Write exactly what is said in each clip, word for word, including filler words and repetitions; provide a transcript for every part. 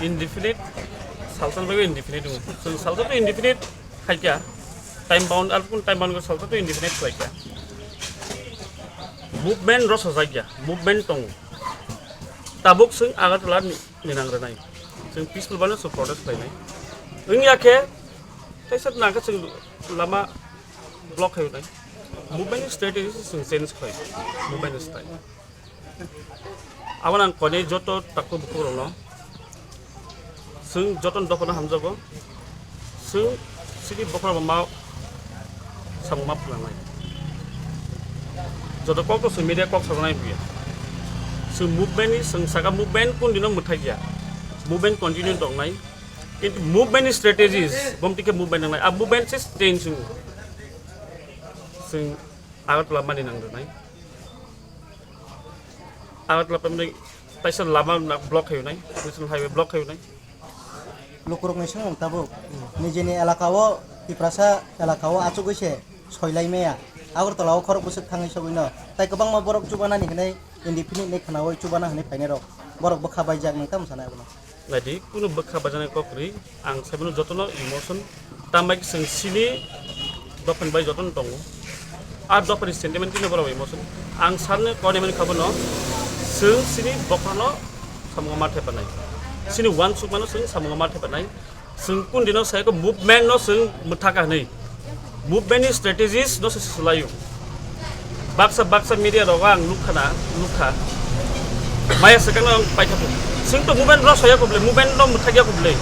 Indefinite, salsa bai indefinite wngo. Chwng salsa to indefinite khaikha. Time bound, ar kun time bound salsa to indefinite khaikha. Movement rw sajakya, movement tongo. Tabuk chwng Agartala ni, ni nang rwnai. Chwng peaceful bano chwng protest khlainai. Wngya khe, teisa nangkhe chwng lama block khainai. Movement strategy chwng change khlai. Movement style. Abo nang koni joto takhu bukhuk rokno. Chwng joto dophano hamjago. Chwng sidi bokhorok ma samung ma phulangnai. Joto kok to chwng media kok sajaknai buya. Chwng movement ni chwng saka movement kun dino mwthai ya. Movement continue tongnai. Kintu movement ni strategies, bom tike movement nangnai. A movement se change chwng. Chwng Agartala mani nang rwnai. Agartala pemni taisa lama na block khayo nai, national highway block khayo nai. Lukurokni swngmung tabuk nijini elakao, Tiprasa elakao achugwi se soilai maya. Agartala o khorok bwswk thangwi sogwino. Tai kwbangma borok chubanani hinwi indefinite ni khwnawi chubana hinwi phainairok. Borok bwkha baijak, nwng tamo sanai abono? Naidi, kunu bwkha bajaknai kok kwrwi, ang saimano jotono emotion, tambai chwng sini dophani bai jotono tongo. A dophani sentiment kino borok emotion. Ang sakno koni mani kha bono, chwng sini bokhorno samungo ma thepanai. Sini uansukmano chwng samungo ma thepanai. Chwng kun dino sai ko movement no chwng mwthaka hinwi. Movement ni strategies no se swlaio. Baksa baksa media rogo ang nukha na, nukha. Maya swkang no ang paithago. Chwng to movement rw soya ko bwle, movement no mwthakya ko bwle.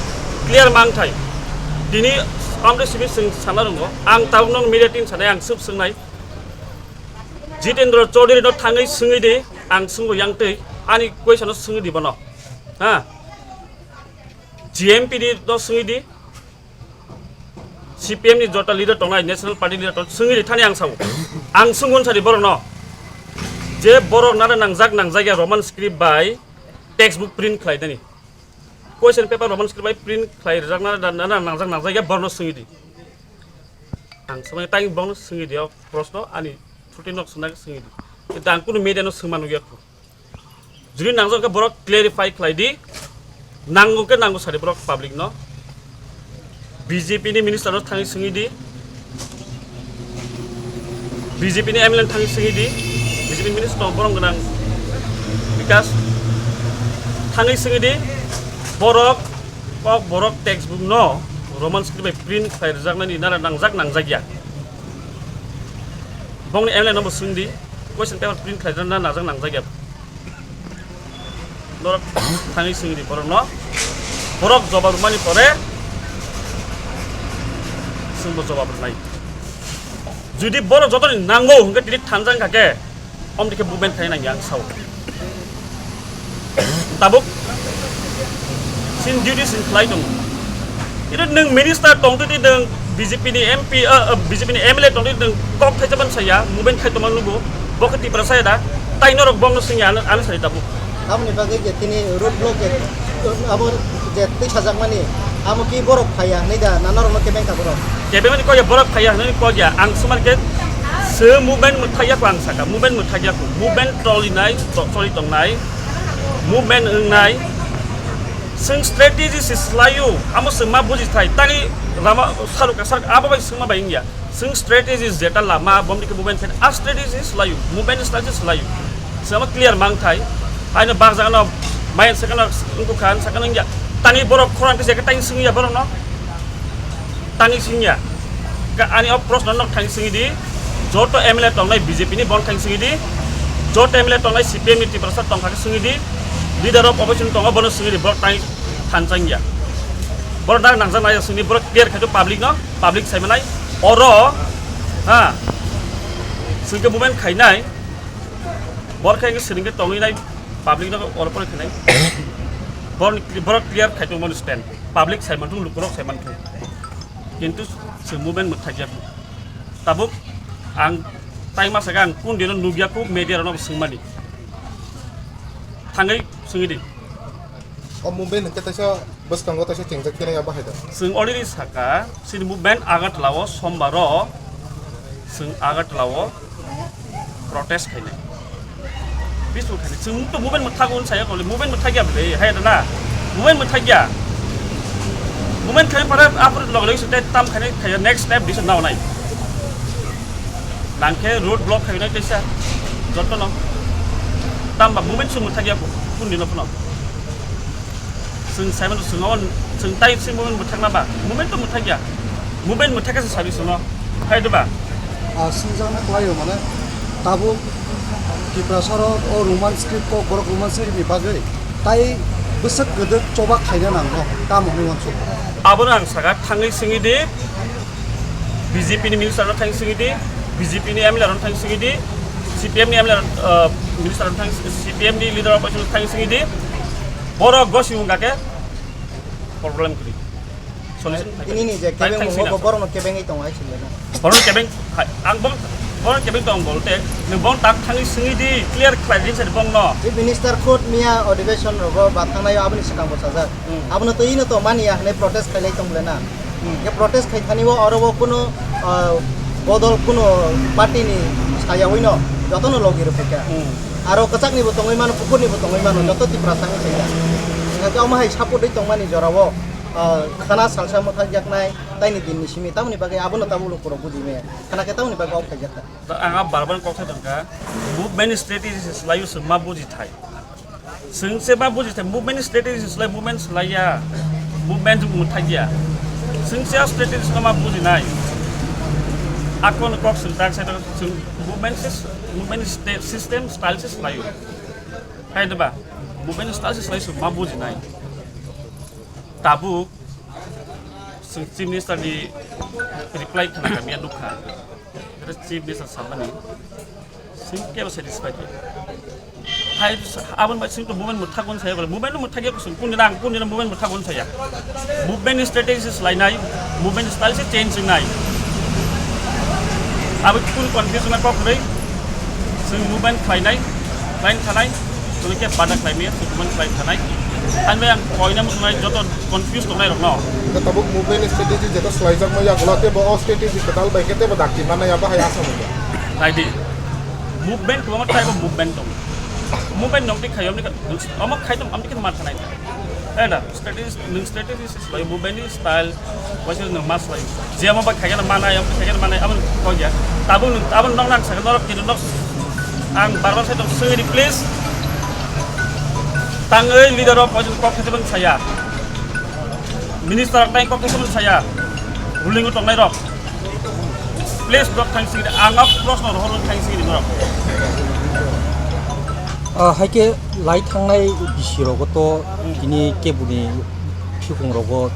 Clear mang thai. Dini amre simi chwng sana rongo. Ang tabuk no media team sanai ang swk swngnai. Jitendra Chaudhary no thangwi swngwi di, ang swngbo yang twi. Ani question no swngwi di bono. Ha? G M P ni no swngwi di. C P M ni jota leader tongnai, National Party leader tong, swngwi di thani ang sao. Ang swngwi sadi borok no. Je borok nana nangjak nangjak ya Roman script bai textbook print khlai dani. Question paper Roman script bai print khlai rijak nana, nana nangjak nangjak ya borok no swngwi di. Ang swngwi tai borok no swngwi di o proshno ani thutwi nok swngna swngwi di. Kintu ang kunu media no swngma nugya kho. Jodi nangjak khe borok clarify khlai di, nango khe nango sadi borok public no. B J P ni minister no thangwi swngwi di, B J P ni M L A no thangwi swngwi di, B J P ni minister tong borom gwnang Bikash thangwi swngwi di, borok kok borok textbook no Roman script bai print khlai rwjaknani nara nangjak nangjak ya. Bongni M L A no bo swng di, question paper print khlai rwna nangjak nangjak ya. Norok thangwi swng di borok no. Borok jobab rwmani pore chwngbo jobab rwnai. Jodi borok jotoni nango hwnkhe tini thansa wngkha khe, omni khe movement khaina nangya ang sao. Tabuk sin duty sin khlai tongo. Ito nwng minister tongtwi twi nwng B J P ni M P, ah, ah, B J P ni M L A tongtwi twi nwng kok thai chaban saya, movement khai tongma nugo, bo khe Tiprasa ya da, tai norok bongno swngya ano, ano sari tabuk. Aboni bagwi je tini road block je, abo je twi sajakmani, amo ki borok phaiya hinwi da, na norokno kebeng kha borok? Kebengmani kok ya, borok phaiya hinwi kok ya, ang swmar khe se movement mwthai ya kho ang saka, movement mwthai ya kho, movement choli nai, to-, choli tong nai, movement wng nai, Chwng strategy se swlaio, amo chwng ma buji thai, tani lama salo kasak abo bai swngma bai wngya. Chwng strategy jeta lama, bomni khe movement khe, a strategy se swlaio, movement strategy swlaio. Chwng ma clear mang thai, haino bak jaga no, main sakano wngkha, sakano wngya. Tani borok khorang khe jeka tani swngya borok no. Tangwi singya. Ka ani o proshno nok thang singwi di. Joto M L A tongnai B J P ni bon thang singwi di. Joto M L A tongnai C P M ni Tiprasa tongkha khe singwi di. Leader of opposition tongo bono singwi di. Borok tangwi thanchangya. Borok dak nangjak nai singwi borok clear khai public no. Public sai manai. Oro ha. Singke movement khainai. Borok khe singke tongwi nai. Public no oro pore khainai. Borok borok clear khai tongmani stand. Public sai manthung, lukurok sai manthung. Kintu se movement mwthai ya. Tabuk ang tai masa ang kun dino nugya khu media rok swngmani. Thangai swngwi di. O movement hwnkhe taisa bwskango taisa chengjak khe nai abo hai da. Swng already saka, sini movement Agartala o sombar o swng Agartala o protest khainai. Peaceful khainai. Chwng to movement mwthago hwn saya kole, movement mwthagya bwle, hai da na. Movement mwthakya. Movement khai pare apor log log site tam khai khai next step disa nao nai. Nangkhe road block khai nai tesa. Joto no. Tam ba movement sung mwthakya kun dino phano. Sung Simon sung on sung tai sing movement mwthakna ba. Movement to mwthakya. Movement mwthakya sabi sung no. Khai diba. Ah, singjakna kwlaio, mane, tabuk Tiprasarok o Roman script kok borok Roman script ni bagwi tai bwswk kwdwk choba khaina nango, tamo hwnwi uansuk. Abono ang saka, thangwi singwi di, B J P ni minister no thangwi singwi di, B J P ni M L A rok no thangwi singwi di, C P M ni M L A rok, uh, minister no thangwi, C P M ni leader rok no thangwi singwi di, borok gosing wngkha khe problem kwrwi. Solution phai Ini ni je phai kebeng thang mo sina. Bo borokno kebengwi tongo hai sini na. Borokno kebeng phai, ang bong, borokno kebeng tong bolte, nwng bong tak thangwi singwi di, clear khlai di sari bong no. Chief Minister khud miya adhiveshon rogo ba thangnai aboni swkang bo sajak. Hmm. Abono twi no to mani ya hwnwi protest khailai tong le na. Hmm. Ye protest khai thani o oro o kuno, ah, bodol kuno party ni saya wi no joto no logi rw phaikha. Hmm. Aro kwchak ni bo tongwi mano, kuphur ni bo tongwi mano, Hmm. joto Tiprasa ni saya. Hingkhe omo hai support wi tongmani jora o. Ah, khana salsa mwthak yaknai, taini din ni simi, tamoni bagwi abono tabuk lukurok buji maya. Khana khe tamoni bagwi ok khaijak kha. Da ang a barbar kok thai tongkha, movement strategy se swlaiyo se ma buji thai. Swng se ma buji thai, movement strategy se swlai, movement swlaiya, movement mwthakya. Swng se a strategy se ma buji nai. Akon kok swng tak sai tong, swng movement se, movement sta-, system style se swlaiyo. Hai da ba, movement style se swlai se ma buji nai. Tabuk chwng Chief Minister ni reply khna kha miya nukha. Ere Chief Minister samani chwng kebo satisfied ya. Hai aboni bai chwng to movement mwthakon saya bole, movement mwthakya kusung kun dina ang kun dina movement mwthakon saya. Movement strategy se swlainai, movement style se change wngnai. Abo kun confusion kok rei chwng movement khlainai. Khlaina thanai, tini khe bada khlaimaya, movement khlai thanai. Ani bai ang koina muchungnai joto confuse tongnai rokno. Hingkhe tabuk movement strategy jeto swlaijakma yagulo teibo o strategy kwtal bai khe teibo dakti mannai abo hai asa mungya. Naidi, movement kwbangma type of movement tongo. Movement nokti khayo, amni khe, omo khai tong, amni khe ma thanai. Eda, strategy, nwng strategy Bai movement ni style, waisa nwng ma swlai. Je amo bai khaikhe manai, amo khaikhe manai, amo kok ya. Tabuk nwng, tabuk nwng nang sakhe norok kini nok. Ang barbar sai tong swngwi di, please. Tangwi leader rok poison kok khe tong saya. Minister rok tai kok khe tong saya. Ruling o tongnai rok. Please, dok thang sing, ang a proshno rohor thang sing norok. Ah, hai khe lai thangnai bisi rogo to tini kebuni phikhung rogo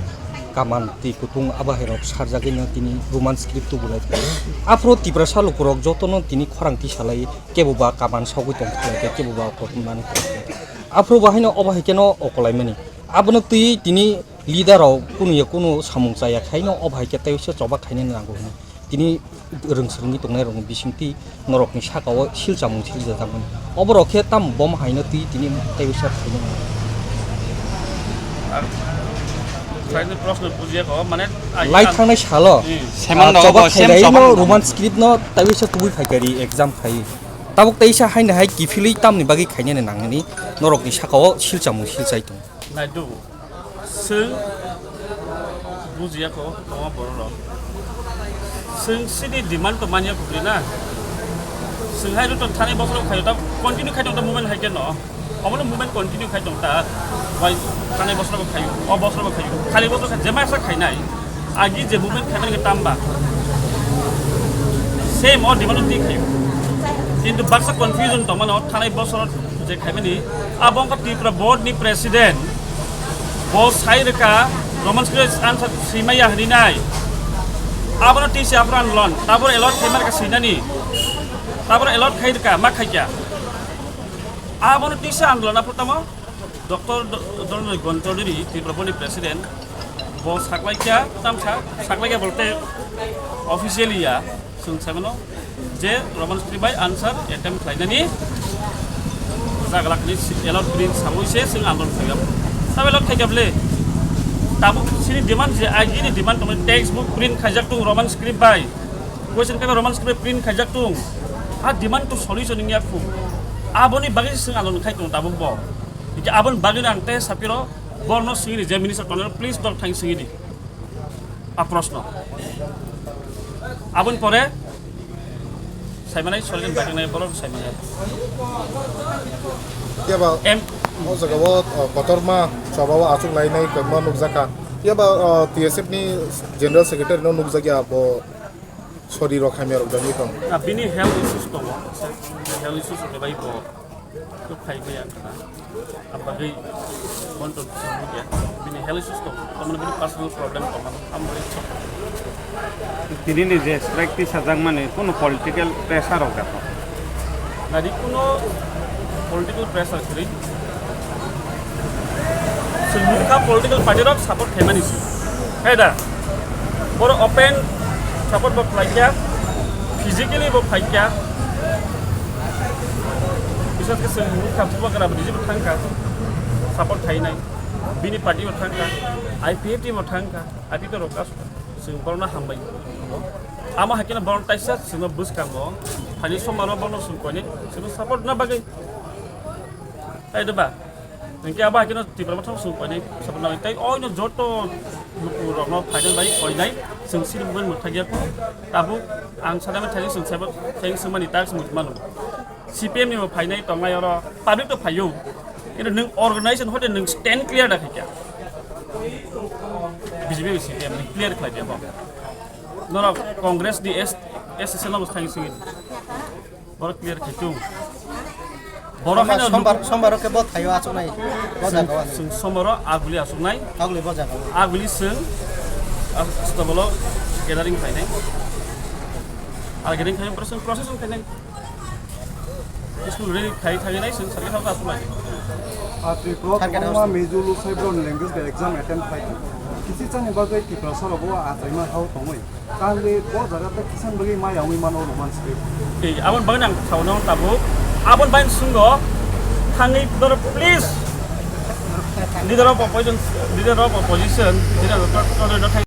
kaman twi kutung abo hai rok sarjagwi no tini Roman script tubulai. Aphuru Tiprasa lukurok jotono tini khorang tisalai kebo ba kaman sogwi tong khlai khe kebo ba kothum mani khlai khe. Aphuru bo haino obo hai kheno okolaimani. Abono twi tini leader rok kunu ya kunu samung chaya khaino obo hai khe tei se choba khainani nango hino. Tini rwng swrwngwi tongnai rokni bisingtwi norokni saka o silchamung siljajakmani. Oborok khe tamo bom haino twi tini tei usa khainai. Ar khlaini proshno bujiya kho, mane, ai, lai ang thangnai salo, hmm. Semang ah, dogo choba bo, sem khairwi choba no dogo. Roman script no tei usa kubui phaikari exam khai. Tabuk tei usa haino hai kiphilwi tamni bagwi khainani nangmani norokni saka o silchamung silchai tongo. Naidu. Chwng bujiya kho, tongma borok rok. Chwng chini demand to manya kubri na. Chwng hai rok to thani bosor khayo ta continue khai tong ta movement hai khe no. Omono movement continue khai tong ta. Bai thani bosor khayo, o bosor khayo. Khali bosor khayo, jema sa khainai. Agi je movement khaimani khe tamba. Same o demand ti khayo. Kintu baksa confusion tongmano thani bosor je khaimani. Abo wngkha Tripura board ni president. Bo sai rwkha, Roman script answer swimaya hwnwi nai. Abono tisa aphuru andolon, tabor allot khai marka swinani. Tabor allot khai rwkha, ma khaikya. Abono tisa andolon aphuru tamo, Doctor Do-, Dhananjay Gon Chowdhury, Tripura Boni President, bo saklaikya, tamsa, saklaikya bolte officially ya. Chwng sai mano je Roman script bai answer attempt khlainani jaglakni si-, allot print sawi se chwng andolon khaikha. Sabo allot khaikha bwle. Tabuk chini demand je agini demand tongmani textbook print khaijak tung Roman script bai. Question paper Roman script bai print khaijak tung. A demand to solution wngya khu. Aboni bagwi chwng andolon khai tongo tabuk bo. Hingke aboni bagwino ang tei sapiro Borno singiri je minister tongo, please dok thang singiri. A proshno. Aboni pore saimanai sorkar bakanai borok saimanai. Yaba, em, o jaga o, o, kotorma choba o achuk lainai kwbangma nukjakha. Yaba, o, T S F ni General Secretary no nukjakya bo sori rok hamya rok jani tong. Na bini health issues tongo. Health issues rok bai bo. Tuk phai bai ang kha. Abagwi bonton sumya. Bini health issues tongo. Tamani bini personal problem tongo. Amroi. Tini ni je strike ti sajak mani kono political pressure rok da. Nadi kuno political pressure kwrwi. Chwng nukha political party rok support khaimani se. Hai da? Boro open support bo khlaikha, physically bo phaikha. Bisas khe chwng nukha Bubagra bo nijebo thangkha, support khainai. Bini party bo thangkha, I P F T bo thangkha, I P F T rok kasu. Chwng borokno hambai. Amo hai kheno borok taisa chwngno bwskango. Thani somaro borokno chwng koinai chwngno support na bagwi. Tai da ba? Hwnkhe abo hai kheno Tipra Motha chwng koinai support na bagwi. Tai oino joto lukurokno phainai bai koinai chwng siri bumani mwthagya pho. Tabuk ang sanai thani chwng sabo thani chwng mani tak chwng mano. C P M ni bo phainai tongnai oro, public to phaio. Kintu nwng organization hoite nwng stand clear da khaikya. B J P C P M ni clear khlai dia bo. Norok Congress ni S, S S L no bo thang singin. Borok clear khai tung. Borok haino sombar, sombar, sombar ke bo thaio achuk nai. Bo jaga o. Chwng somaro aguli achuk nai. Aguli bo jaga o. Aguli chwng, ah, stabolo gathering khainai. Al gathering khainai, procession, procession khainai. School ready khai khai nai sing sarkar house asulai. Atri pro Sarkar house. Koma mezulu saibron language ba exam attempt khai. Kisi chani bagwi Tiprasa rogo achaima hao tongoi. Kangli bo jaga ta kisan bagwi mai angwi mano Roman script. Ei, abon bagwi nang thauna tabuk. Abon bagwi sungo thangwi doro please. Leader of opposition, leader of opposition, leader of